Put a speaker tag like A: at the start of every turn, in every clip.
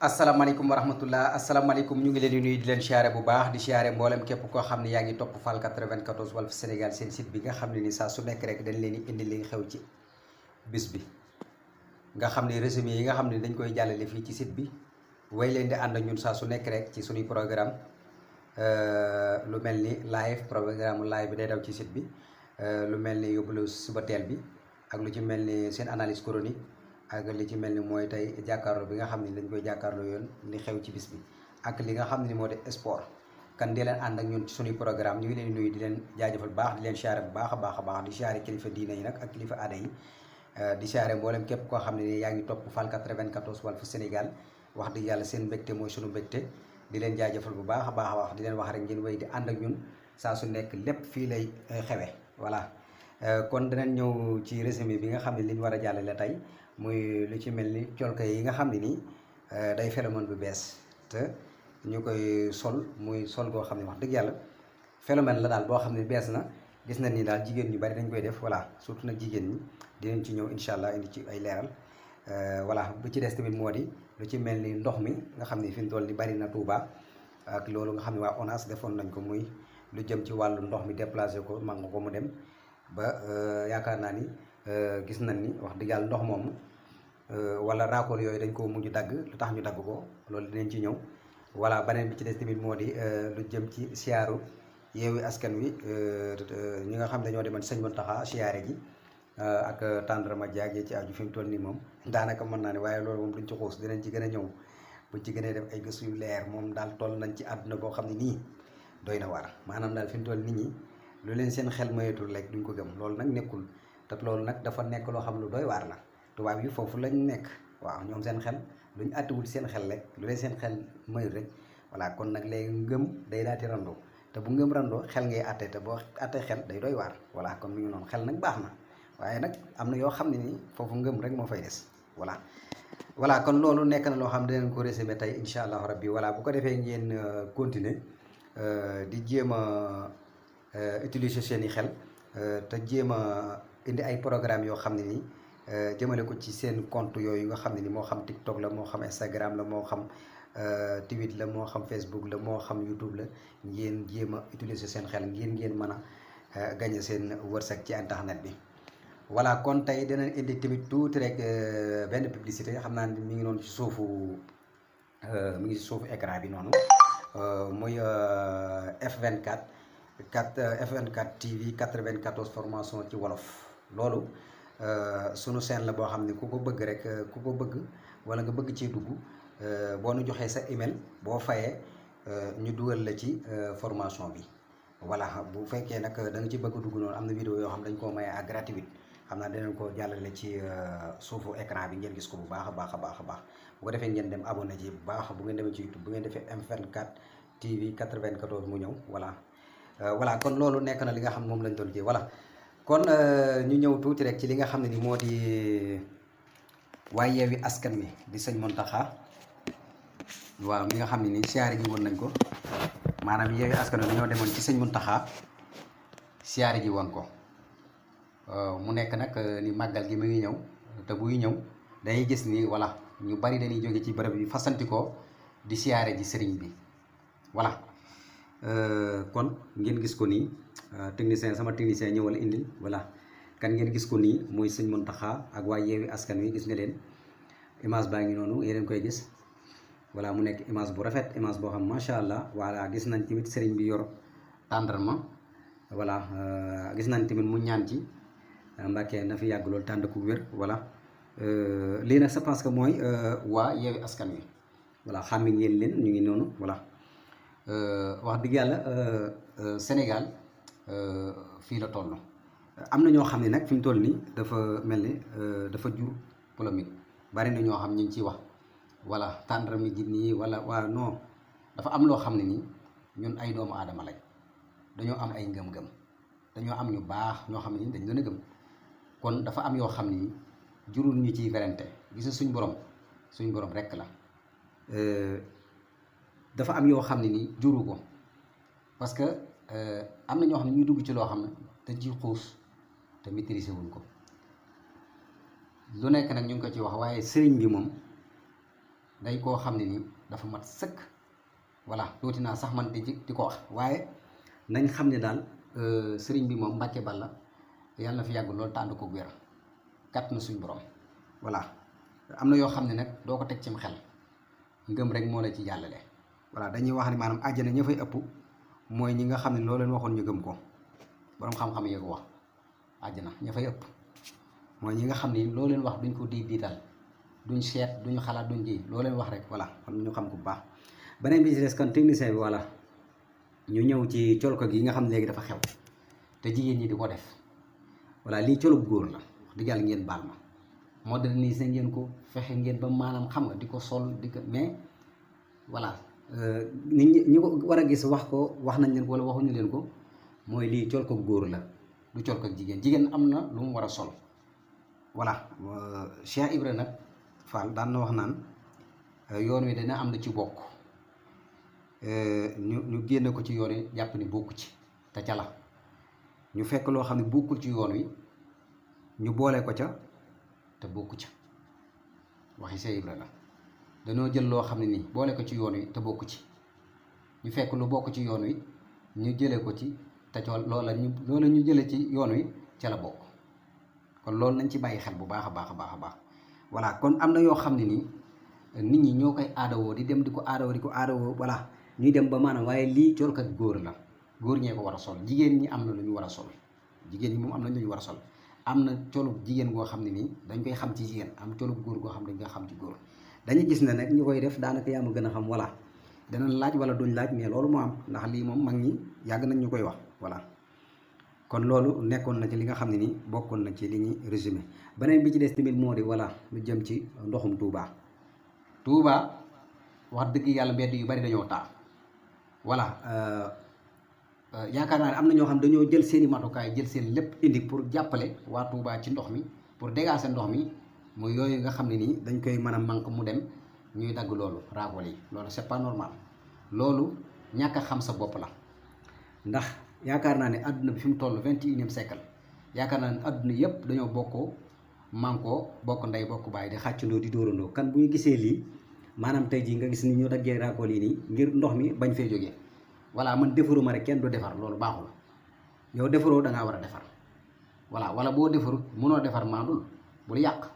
A: asalaamaaleykum wa rahmatullah asalaamaaleykum ñu ngi leen di nuyu di leen siyaare bu baax di siyaare mboolem képp koo xam ne yaa ngi topp Fall 94 Walf Sénégal seen site bi nga xam ne ni saa su nekk rek dañ leen di indi li xew ci bis bi nga xam ne résumé yi nga xam ne dañ koy jàllale fii ci site bi way leen di ànd ak ñun saa su nekk rek ci suñuy programme lu mel ni live programme live bi day daw ci site bi lu mel ni yóbbalu suba teel bi ak lu ci mel ni seen analyse chronique ak li ci mel ni mooy tey jàkkaarloo bi nga xam ne dañ koy jàkkaarloo yoon li xew ci bis bi ak li nga xam ne moo di sport kan di leen ànd ak ñun ci suñuy programme ñu ngi leen nuyu di leen jaajëfal baax di leen siyaare bu baax a baax a baax di siyaare kilifa diine yi nag ak kilifa aada yi di siyaare mboolem képp koo xam ne ni yaa ngi topp Fall 94 Walf Sénégal wax dëgg yàlla seen mbégte mooy suñu mbégte di leen jaajëfal bu baax a baax a wax di leen wax rek ngeen wéy di ànd ak ñun saa su nekk lépp fii lay xewe voilà kon danañ ñëw ci résumé bi nga xam ne li ñu war a jàllale tey muy lu ci mel ni colka yi nga xam ne nii day phénomène bu bees te ñu koy sol muy sol goo xam ne wax dëgg yàlla phénomène la daal boo xam ne bees na gis nañ ni daal jigéen ñu bari dañ koy def voilà surtout nag jigéen ñi dinañ ci ñëw incha allah indi ci ay leeral voilà bu ci des tamit moo di lu ci mel ni ndox mi nga xam ne fi mu toll ni bari na Touba ak loolu nga xam ne waa ONAS defoon nañ ko muy lu jëm ci wàllu ndox mi déplacé ko mag nga ko mu dem ba yaakaar naa ni gis nañ ni wax dëgg yàlla ndox moomu wala raakool yooyu dañ koo mujj dagg lu tax ñu dagg ko loolu dinañ ci ñëw voilà beneen bi ci des tamit moo di lu jëm ci siyaaru Yewwi Askan Wi ñi nga xam ne dañoo demoon sëñ Mountakha siyaare ji ak tàndarma jaag yi ci aju fi mu toll nii moom daanaka mën naa ne waaye loolu moom duñ ci xuus dinañ ci gën a ñëw buñ ci gënee def ay gëstu yu leer moom daal toll nañ ci àdduna boo xam ne nii doy na war maanaam daal fi mu toll nit ñi lu leen seen xel mayeetul rek duñ ko gëm loolu nag nekkul te loolu nag dafa nekk loo xam lu doy waar la tubaab yi foofu lañ nekk waaw ñoom seen xel luñ àttiwul seen xel rek lu leen seen xel mayul rek voilà kon nag léegi ngëm day daati randoo te bu ngëm randoo xel ngay àtte te boo àttee xel day doy waar voilà kon mi ngi noonu xel nag baax na waaye nag am na yoo xam ne nii foofu ngëm rek moo fay des voilà kon loolu nekk na loo xam ne dinañ ko résumé tey incha allah rabbi voilà bu ko defee ngeen continuer di jéem a utiliser seen i xel te jéem a indi ay programme yoo xam ne nii jëmale ko ci seen compte yooyu nga xam ne ni moo xam TikTok la moo xam Instagram la moo xam Twitter la moo xam Facebook la moo xam YouTube la ngeen jéem a utiliser seen xel ngeen mën a gagner seen wërsëg ci internet bi. voilà kon tey dinañ indi tamit tuuti rek benn publicité xam naa ni mi ngi noonu ci suufu mi ngi ci suufu écran bi noonu muy F24 F24 TV 94 formation ci wolof loolu. sunu chaîne la boo xam ne ku ko bëgg rek ku ko bëgg wala nga bëgg ci dugg boo nu joxee sa email boo fayee ñu dugal la ci formation bi voilà bu fekkee nag da nga ci bëgg dugg noonu am na vidéo yoo xam dañ koo maye à gratuit xam naa dinañ ko jàllale ci suufu écran bi ngeen gis ko bu baax a baax a baax a baax bu ko defee ngeen dem abonné ci bu baax bu ngeen demee ci YouTube bu ngeen defee M24 TV 94 mu ñëw voilà kon loolu nekk na li nga xam moom lañ doon ji voilà kon ñu ñëw tuuti rek ci li nga xam ne ni moo di waaye Yewwi Askan Wi di sëñ Mountakha waaw mi nga xam ne ni siyaare ji woon nañ ko maanaam Yewwi Askan Wi dañoo demoon ci sëñ Mountakha siyaare ji woon ko mu nekk nag ni màggal gi mu ngi ñëw te buy ñëw dañuy gis ni voilà ñu bari dañuy jóge ci bërëb yi fasantikoo di siyaare ji sëriñ bi voilà kon ngeen gis ko nii technicien sama technicien ñëwal indil voilà kan ngeen gis ko nii muy sëñ Mountakha ak waa Yewwi Askan Wi gis nga leen image baa ngi noonu yéen koy gis voilà mu nekk image bu rafet image boo xam macha allah voilà gis nañ tamit sëriñ bi yor tàndarma voilà gis nañ tamit mu ñaan ci Mbàkke na fi yàgg loolu tànd ku wér voilà lii nag je pense que mooy waa Yewwi Askan Wi voilà xàmme ngeen leen ñu ngi noonu voilà wax dëgg yàlla Sénégal fii la toll am na ñoo xam ne nag fi mu toll nii dafa mel ni dafa jur polémique bari na ñoo xam ñu ngi ciy wax voilà tàndarma ji nii wala waa non dafa am loo xam ne nii ñun ay doomu aadama lañ dañoo am ay ngëm-ngëm dañoo am ñu baax ñoo xam ne nii dañ leen a gëm kon dafa am yoo xam ne nii jurul ñu ciy werante gis nga suñ borom rekk la dafa am yoo xam ne nii juru ko parce que am na ñoo xam ne ñuy dugg ci loo xam ne dañ ciy xuus te maîtriser wuñ ko lu nekk nag ñu ngi ko ci wax waaye sëriñ bi moom day koo xam ne nii dafa mat sëkk. voilà tuuti naa sax man di ko wax waaye nañ xam ne daal sëriñ bi moom Mbàkke Balla yàlla na fi yàgg loolu tànd ko wér kat na suñ borom. voilà am na yoo xam ne nag doo ko teg cim xel ngëm rek moo la ci jàllale. voilà dañuy wax ne maanaam àjjana ña fay ëpp mooy ñi nga xam ne loo leen waxoon ñu gëm ko borom xam-xam yi ko wax àjjana ña fay ëpp mooy ñi nga xam ne loo leen wax duñ ko diital duñ seet duñ xalaat duñ ji loo leen wax rek. voilà kon ñu xam ko bu baax. beneen bi ci des kon technicien bi voilà ñu ñëw ci colko gi nga xam ne léegi dafa xew te jigéen ñi di ko def. voilà lii colub góor la wax dëgg yàlla ngeen baal ma moderniser ngeen ko fexe ngeen ba maanaam xam nga di ko sol di ko mais voilà nit ñi ko war a gis wax nañ leen ko wala waxuñu leen ko mooy lii colko góor la du colko jigéen. jigéen am na lu mu war a sol. voilà Cheikh Ibra nag Fall daan na wax naan yoon wi dana am na ci bokk ñu génne ko ci yoon wi jàpp ni bokku ci te ca la ñu fekk loo xam ne bokkul ci yoon wi ñu boole ko ca te bokku ca waxi Cheikh Ibra la. dañoo jël loo xam ne nii boole ko ci yoon wi te bokku ci ñu fekk lu bokk ci yoon wi ñu jëlee ko ci te ca loola ñu jëlee ci yoon wi ca la bokk. kon loolu nañ ci bàyyi xel bu baax a baax a baax a baax. voilà kon am na yoo xam ne nii nit ñi ñoo koy aadawoo di dem di ko aadawoo voilà ñuy dem ba maanaam waaye lii colkat góor la góor ñee ko war a sol. jigéen ñi am na lu ñu war a sol jigéen ñi moom am na lu ñu war a sol. am na colub jigéen goo xam ne nii dañ koy xam ci jigéen am colub góor goo xam ne dañ koy xam ci góor. dañuy gis ne nag ñu koy def daanaka yaa ma gën a xam voilà danañ laaj wala duñ laaj mais loolu moo am ndax lii moom mag ñi yàgg nañ ñu koy wax voilà. kon loolu nekkoon na ci li nga xam ne nii bokkoon na ci li ñuy résumé. beneen bi ci des tamit moo di voilà lu jëm ci ndoxum Touba wax dëgg yàlla mbedd yu bari dañoo taa. voilà yaakaar naa ne am na ñoo xam dañoo jël seen i matukaay jël seen lépp indi pour jàppale waa Touba ci ndox mi pour dégager ndox mi mooy yooyu nga xam ne nii dañ koy mën a manque mu dem ñuy dagg loolu raakol yi loolu c'est pas normal. loolu ñàkk a xam sa bopp la ndax yaakaar naa ne àdduna bi fi mu toll 21e siècle yaakaar naa ne àdduna yëpp dañoo bokkoo mànkoo bokk ndey bokk baay di xàccandoo di dóorandoo. kan bu ñu gisee lii maanaam tey jii nga gis ni ñu daggee raakool yi nii ngir ndox mi bañ fee jógee. voilà man defaruma rek kenn du defar loolu baaxul yow defaroo da ngaa war a defar. voilà wala boo defarut mënoo defar maandul bul yàq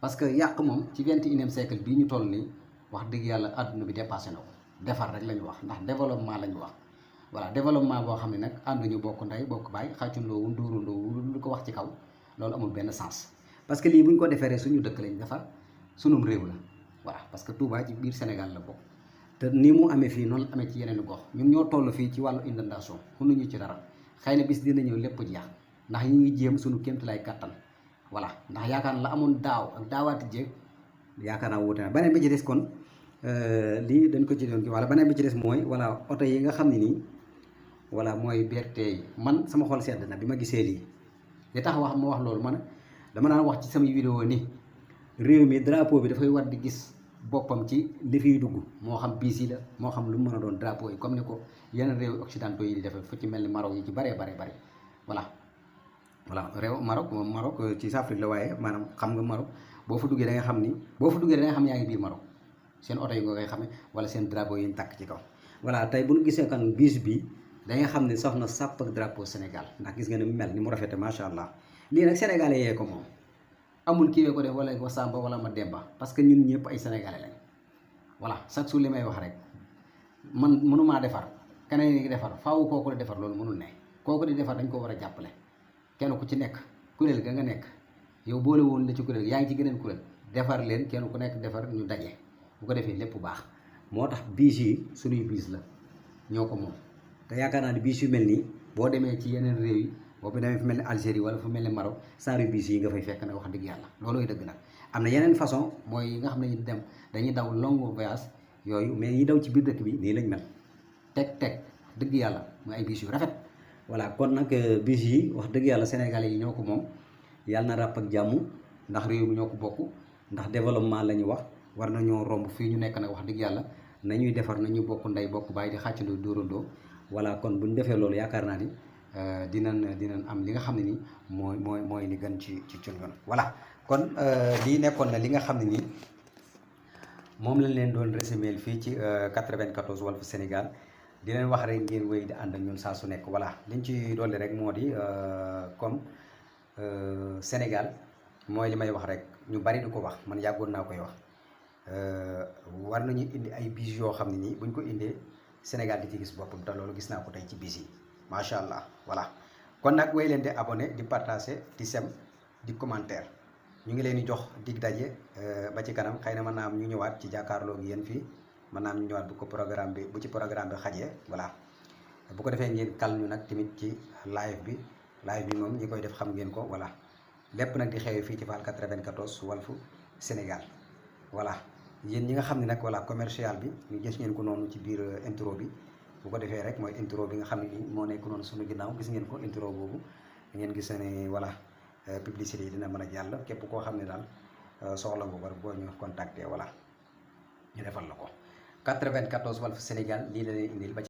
A: parce que yàq moom ci 21e siècle bii ñu toll nii wax dëgg yàlla àdduna bi dépassé na ko. defar rek la ñu wax ndax développement la ñu wax. voilà développement boo xam ne nag ànduñu bokk ndey bokk baay xàccandoo wu dóorandoo wu lu ko wax ci kaw loolu amul benn sens. parce que lii bu ñu ko defaree suñu dëkk lañ defar sunum réew la. voilà parce que Touba ci biir Sénégal la bokk te ni mu amee fii noonu la amee ci yeneen gox ñun ñoo toll fii ci wàllu inondation mënuñu ci dara xëy na bis dina ñëw lépp jeex ndax ñu ngi jéem suñu kéemtalaay kàttan. voilà ndax yaakaar la amoon daaw ak daawaati jéeg yaakaar naa wuute na. beneen bi ci des kon lii dañ ko ci doon kii wala beneen bi ci des mooy voilà oto yi nga xam ne nii voilà mooy BRT yi man sama xol sedd na bi ma gisee lii. li tax wax ma wax loolu man dama daan wax ci samay vidéo ni réew mi drapeau bi dafay war di gis boppam ci li fiy dugg moo xam biis yi la moo xam lu mu mën a doon drapeau yi comme ni ko yeneen réew occidentaux yi di defee fu ci mel ni Maroc yi ci bare voilà. voilà réew Maroc ci Afrique la waaye maanaam xam nga Maroc boo fa duggee da nga xam ni xam yaa ngi biir Maroc seen oto yi nga koy xamee wala seen drapeau yi ñu tàkk ci kaw. voilà tey bu ñu gisee kan biis bi da nga xam ne soxna sàpp ak drapeau Sénégal ndax gis nga ni mu mel ni mu rafete macha allah. lii nag sénégalais yee ko moom amul kii ko def wala ko Samba wala ma Demba parce que ñun ñëpp ay sénégalais lañ. voilà chaque jour li may wax rek man mënumaa defar keneen yi defar faaw kooku di defar loolu mënul ne kooku di defar dañ ko war a jàppale. kenn ku ci nekk kuréel ga nga nekk yow boole woon la ci kuréel yaa ngi ci geneen kuréel defar leen kenn ku nekk defar ñu daje bu ko defee lépp baax. moo tax biis yi suñuy biis la ñoo ko moom te yaakaar naa ne biis yu mel nii boo demee ci yeneen réew yi boobu demee fu mel ni Algérie wala fu mel ni Maroc saaru biis yi nga fay fekk nag wax dëgg yàlla loolooy dëgg nag. am na yeneen façon mooy yi nga xam ne ñu dem dañuy daw long voyage yooyu mais yi daw ci biir dëkk bi nii lañ mel teg dëgg yàlla mooy ay biis yu rafet. voilà kon nag biis yi wax dëgg yàlla sénégalais yi ñoo ko moom yàlla na ràpp ak jàmm ndax réew mi ñoo ko bokk ndax développement la ñu wax war nañoo romb fii ñu nekk nag wax dëgg yàlla nañuy defar nañu bokk ndey bokk bàyyi di xàccandoo dóorandoo. voilà kon bu ñu defee loolu yaakaar naa ni dinañ am li nga xam ne ni mooy li gën ci cun gën. voilà kon lii nekkoon na li nga xam ne nii moom lañ leen doon résumé fii ci 94 Walf Sénégal di leen wax rek ngeen wéy di ànd ak ñun saa su nekk. voilà liñ ci dolli rek moo di comme Sénégal mooy li may wax rek ñu bari du ko wax, man yàggoon naa koy wax. war nañu indi ay bis yoo xam ne nii buñ ko indee Sénégal di ci gis boppam, te loolu gis naa ko tey ci bis yi macha allah. voilà kon nag wéy leen di abonné, di partager, di sem, di commentaire. ñu ngi leen di jox dig daje ba ci kanam. xëy na mën naa am ñu ñëwaat ci jàkkaarloo gi yéen fii, mën naa am ñu ñëwaat bu ci programme bi xajee. voilà bu ko defee ngeen kal ñu nag tamit ci live bi moom ñi koy def xam ngeen ko. voilà lépp nag di xew fii ci Fall 94 Walf Sénégal. voilà yéen ñi nga xam ne nag voilà commercial bi ñu gis ngeen ko noonu ci biir intro bi. bu ko defee rek mooy intro bi nga xam ne nii moo nekk noonu suñu ginnaaw, gis ngeen ko intro boobu ngeen gis ne voilà publicité yi dina mën a jàll. képp koo xam ne daal soxla nga ko boo ñu contacter voilà ñu defal la ko. 94 Walf Sénégal lii la leen indil ba